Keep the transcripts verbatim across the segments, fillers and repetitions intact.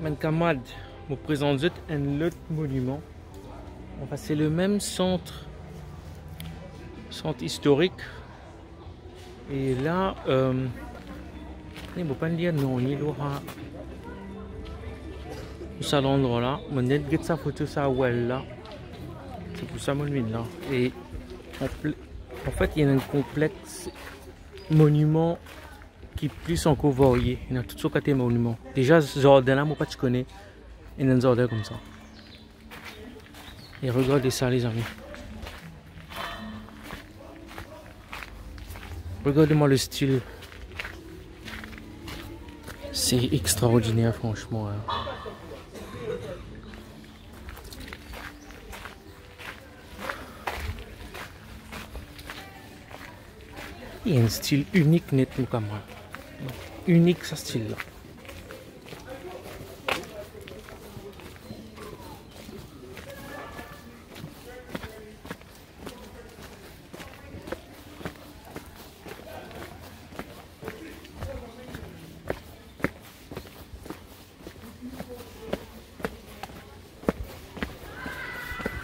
Bann kamarad, mo prezant zot enn lot moniman. Anfin, se le mem sant, sant istorik. E la, euh, ne, mo pa lir nanye lor sa, sa landrwa la. Mo net get sa foto sa well la. Se pou sa mo vinn la. E anpl-, anfet, ena enn konplex moniman ki plis ankor varie. Ena tou sort kalite moniman. Deza, zardin la, mo pa ti kone ena enn zardin koumsa. E regard sa, lezami. Regard mwa le stil. Se extraordiner, franchman, hein. Li enn stil inik net, mo kamarad. Inik sa stil la.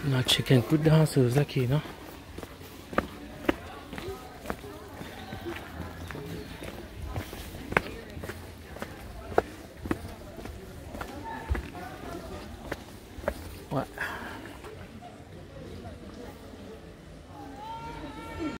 Nou al check enn kou dan sa soz la ki ena.